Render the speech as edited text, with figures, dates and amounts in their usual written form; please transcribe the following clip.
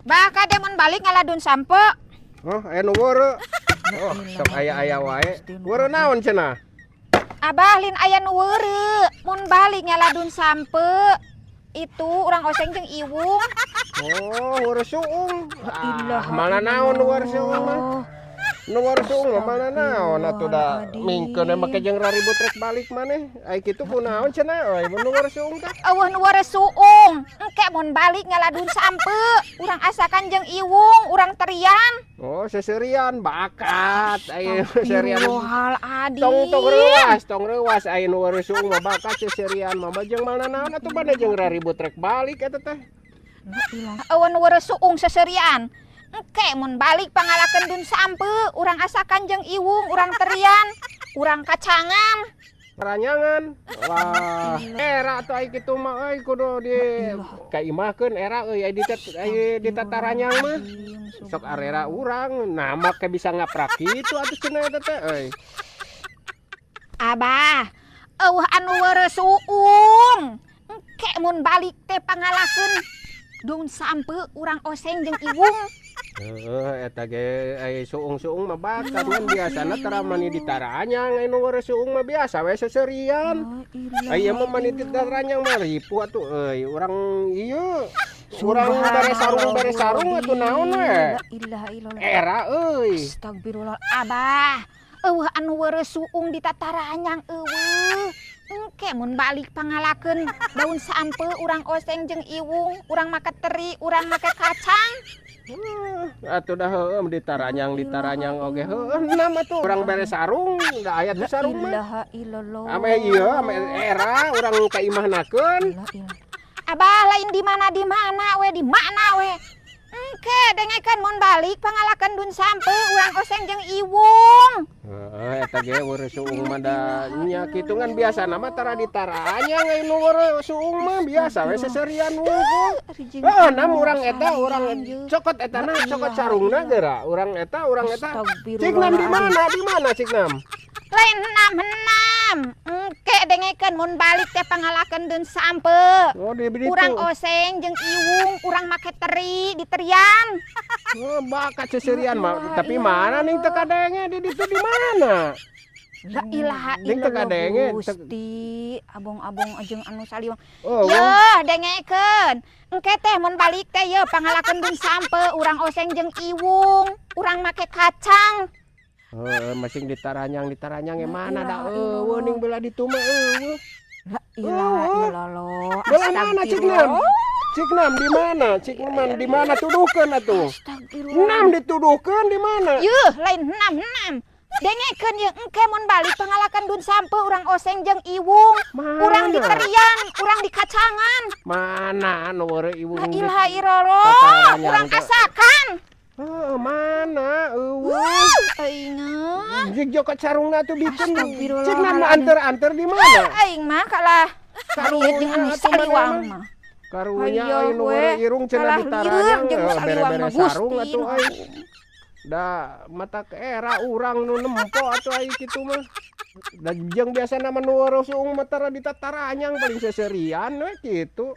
Bah, kade mun balik ngaladun sampeu. Oh, aya nu weureu. Oh, sok aya-aya wae. Weureu naon cenah? Abah, lin aya nu weureu. Mun balik ngaladun sampeu. Itu urang oseng jeung iwung. Oh, weureu suung. Ah, mana naon nu weureu suung mah? Nu weureu suung mah mana naon atuh, da mingkeun make jeung raribut rek balik maneh. Ai kitu kunaon cenah euy nu weureu suung teh? Euweuh nu weureu suung. Engke mun balik ngaladun sampeu. Urang asakan jeung iwung, urang terian. Oh, seserian bakat. Ai seserian. Astagfirullahaladzim. Tong tong reuas, tong reuas, ai nu weureu suung mah bakat seserian mah jeung mana naon atuh bade jeung raribut rek balik eta teh. Euweuh nu weureu suung seserian. Engke mun balik pangalakeun dun sampeu, urang asakan jeung iwung, urang terian, urang kacangan. Ranyangan. Wah, era atuh ai kitu mah euy kudu di kaimahkeun era euy ai ai ditataranyang mah. Sok arera urang nama ke bisa ngaprak kitu atuh cenah eta teh euy. Abah, euweuh anu weureu suung. Engke mun balik teh pangalakeun daun sampeu, urang oseng jeung iwung. Heuh, eta ge ai suung-suung mah bakat, ngan biasana tara mani ditaranyang, ai nu weureu suung mah biasa we seserian. Ai ieu mah mani ditaranyang mah ripuh atuh euy. Urang ieu urang bere sarung atuh naon we. La ilaha illallah. Era euy. Astagfirullah. Abah, euweuh anu weureu suung ditataranyang euweuh. Engke mun balik pangalakeun daun sampeu, urang oseng jeung iwung, urang make teri, urang make kacang. Atuh dah heueuh ditaranyang ditaranyang oge heueuh nam atuh urang bere sarung da aya tuh sarung mah. Ilaha illallah. Ame ieu ame era urang ka imahnakeun. La ilaha. Abah, lain di mana we, di mana we. Engke dengekeun, mun balik pangalakeun dun sampeu, urang oseng jeung iwung. Heeh, eta ge weureu suung mah da nya kitu, ngan biasana mah tara ditaranyang, ai nu weureu suung mah biasa we seserian wungkul. Heeh, nam urang eta urang cokot eta na cokot sarungna geura. Urang eta urang eta. Cik nam di mana? Di mana cik nam? Lain enam enam. Engke dengekeun, mun balik teh pangalakeun deun sampeu. Oh, di ditu. Urang oseng jeung iwung, urang make teri diterian. Oh, bakat seserian mah, tapi mana ning teu kadenge di ditu di mana? La ilaha Ning teu illallah kadenge, Gusti, abong-abong jeung anu saliwang. Oh, Yeuh, dengekeun. Engke teh mun balik teh yeuh pangalakeun deun sampeu, urang oseng jeung iwung, urang make kacang. Heuh, masing ditaranyang ditaranyang ge mana da ilaha euweuh ning belah ditu mah euweuh. La ilaha illallah. Belah mana cik nam? Cik nam di mana? Cik nam di mana, tuduhkeun atuh? Astagfirullah. Nam dituduhkeun di mana? Yuh, lain enam enam. Dengekeun ye, engke mun balik pangalakeun dun sampeu, urang oseng jeung iwung. Mana? Urang diterian, urang dikacangan. Mana anu weureu iwung? La ilaha illallah. Tataranyang Urang teh. asakan. Heuh, mana euweuh. Aing ah. Jik jokot sarungna tuh bikin. Astagfirullahaladzim. Cik nam anter-anter di mana? Aing mah kalah lieur jeung anu atuh maneh saliwang mah. mah. Karunya Hayo euy nu we, weureu irung cenah kalah lieur ditaranyang jeung heuh, saliwang bere-bere mah sarung Gusti atuh nu euy. Da mata ke era urang nu nempo atuh ai kitu mah. Da jeung biasana mah nu weureu suung mah tara ditataranyang, paling seserian we kitu.